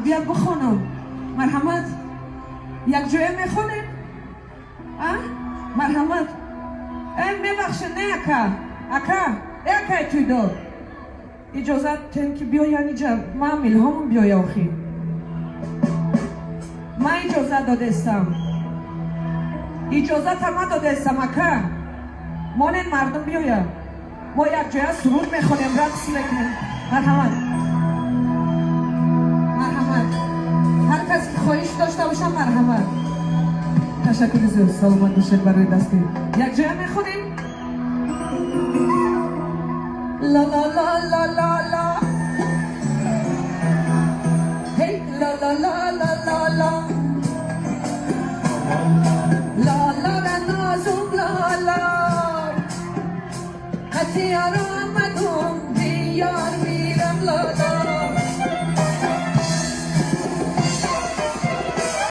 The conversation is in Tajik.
Бия бихонам. Марҳамат. Якҷоя мехонем? А? Марҳамат. Э, мебахшед, не, ака. Ака, э, акай туйдор. Иҷозат тем, ки биёян иҷа. Ман Илҳомам биёя охи. Ман иҷозат додестам. Иҷозата ман додестам, ака. Монен, мардум биёя. Мо якҷоя суруд мехонем, рақс мекунем. Марҳамат. Марҳамат. Ҳар кас ки хоҳиш дошта боша, марҳамат. Ташаккури зиёд, саломат бошед барои дастгирӣ. Якҷоя мехонем? Ла ла ла ла ла ла. Hey, ла ла ла ла ла ла. Ла ла ла назум ла ла. Қатиёр омадум, диёр.